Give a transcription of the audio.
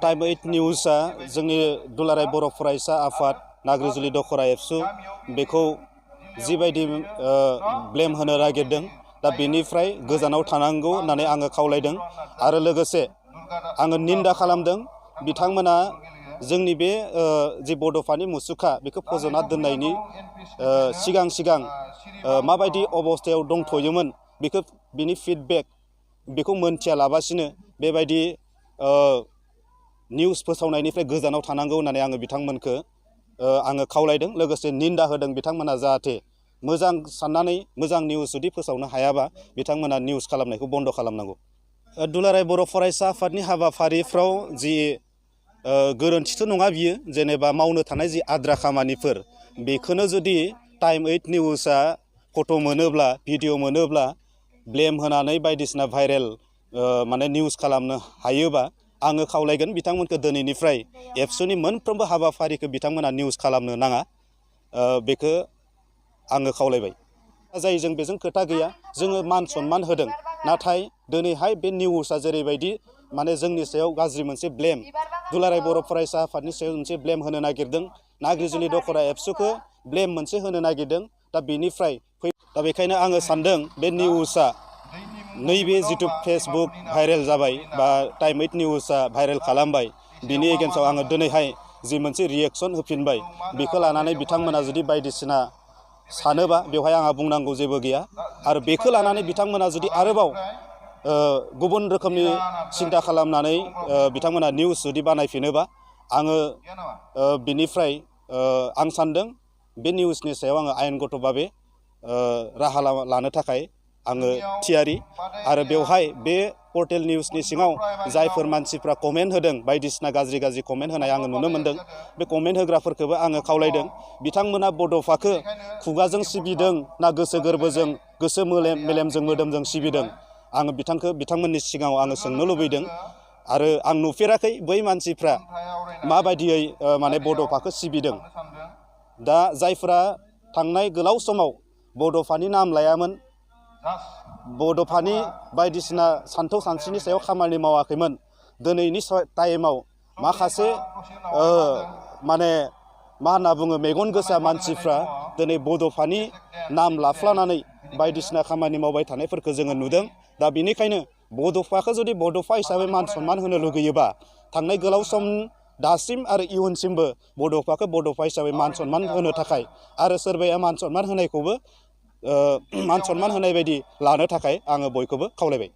Time 8 निउसआ जोंनि दुलाराय बर' फरायसा आफाद नाग्रिजुलि दखरा एबसु बेखौ जिबायदि ब्लेम होनो नागिरदों दा बेनिफ्राय गोजानाव थानांगौ होननानै आङो खावलायदों आरो लोगोसे आङो निन्दा खालामदों बिथांमोना जोंनि बे जि बड'फानि मुसुखा बेखौ फज'ना दोननायनि सिगां माबायदि अबस्थायाव दंथ'योमोन बेखौ बिनि फिडबेक बेखौ मोनथियालाबासिनो बेबायदि निउस फोसावनायनिफ्राय गोजानाव थानांगौ होननानै आङो बिथांमोनखौ आङो खावलायदों लोगोसे निन्दा होदों बिथांमोना जाहाथे मोजां साननानै मोजां निउस जुदि फोसावनो हायाबा बिथांमोना निउस खालामनायखौ बन्द' खालामनांगौ। दुलाराय बर' फरायसा आफादनि हाबाफारिफ्राव जि गोरोन्थिथ' नङा बियो जेनेबा मावनो थानाय जि आद्रा खामानिफोर बेखौनो जुदि टाइम 8 निउसआ फट' मोनोब्ला भिडिअ मोनोब्ला ब्लेम होनानै बायदिसिना भाइरेल माने निउस खालामनो हायोबा आङो खावलायगोन बिथांमोनखौ दिनैनिफ्राय एबसुनि मोनफ्रोमबो हाबाफारिखौ बिथांमोना निउस खालामनो नाङा बेखौ आङो खावलायबाय। जायजों बेजों खोथा गैया जोङो मान सनमान होदों नाथाय दिनैहाय बे निउसआ जेरैबायदि माने जोंनि सायाव गाज्रि मोनसे ब्लेम दुलाराय बर' फरायसा आफादनि सायाव मोनसे ब्लेम होनो नागिरदों नाग्रिजुलि दखरा एबसुखौ ब्लेम मोनसे होनो नागिरदों दा बेनिफ्राय दा बेखायनो आङो सानदों बे निउसआ नैबे जिथु फेसबुक भाइरेल जाबाय बा टाइम 8 निउसआ भाइरेल खालामबाय बिनि एगेन्स्टआव आङो दिनैहाय जि मोनसे रिएक्सन होफिनबाय बेखौ लानानै बिथांमोना जुदि बायदिसिना सानोबा बेवहाय आंहा बुंनांगौ जेबो गैया आरो बेखौ लानानै बिथांमोना जुदि आरोबाव गुबुन रोखोमनि सिन्था खालामनानै बिथांमोना निउस जुदि बानायफिनोबा आङो बिनिफ्राय आं सानदों बे निउसनि सायाव आङो आयेनगत भाबै राहा लानो थाखाय आङो थियारि आरो बेवहाय बे पर्टेल निउसनि सिङाव जायफोर मानसिफ्रा कमेन्ट होदों बायदिसिना गाज्रि कमेन्ट होनाय आङो नुनो मोन्दों बे कमेन्ट होग्राफोरखौबो आङो खावलायदों बिथांमोना बड'फाखौ खुगाजों सिबिदों ना गोसो गोरबोजों गोसो मेलेमजों मोदोमजों सिबिदों आङो बिथांमोननि सिगाङाव आङो सोंनो लुबैदों आरो आं नुफेराखै बै मानसिफ्रा माबायदियै माने बड'फाखौ सिबिदों दा जायफ्रा थांनाय गोलाव समाव बड'फानि नाम लायामोन बड'फानि बायदिसिना सान्थौ सानस्रिनि सायाव खामानि मावाखैमोन दिनैनि टाइमाव माखासे माने मा होनना बुङो मेगन गोसा मानसिफ्रा दिनै बड'फानि नाम लाफ्लानानै बायदिसिना खामानि मावबाय थानायफोरखौ जोङो नुदों दा बेनिखायनो बड'फाखौ जुदि बड'फा हिसाबै मान सनमान होनो लुगैयोबा थांनाय गोलाव सम दासिम आरो इयुनसिमबो बड'फाखौ बड'फा हिसाबै मान सनमान होनो थाखाय आरो सोरबाया मान सनमान होनायखौबो मान सनमान होनाय बायदि लानो थाखाय आङो बयखौबो खावलायबाय।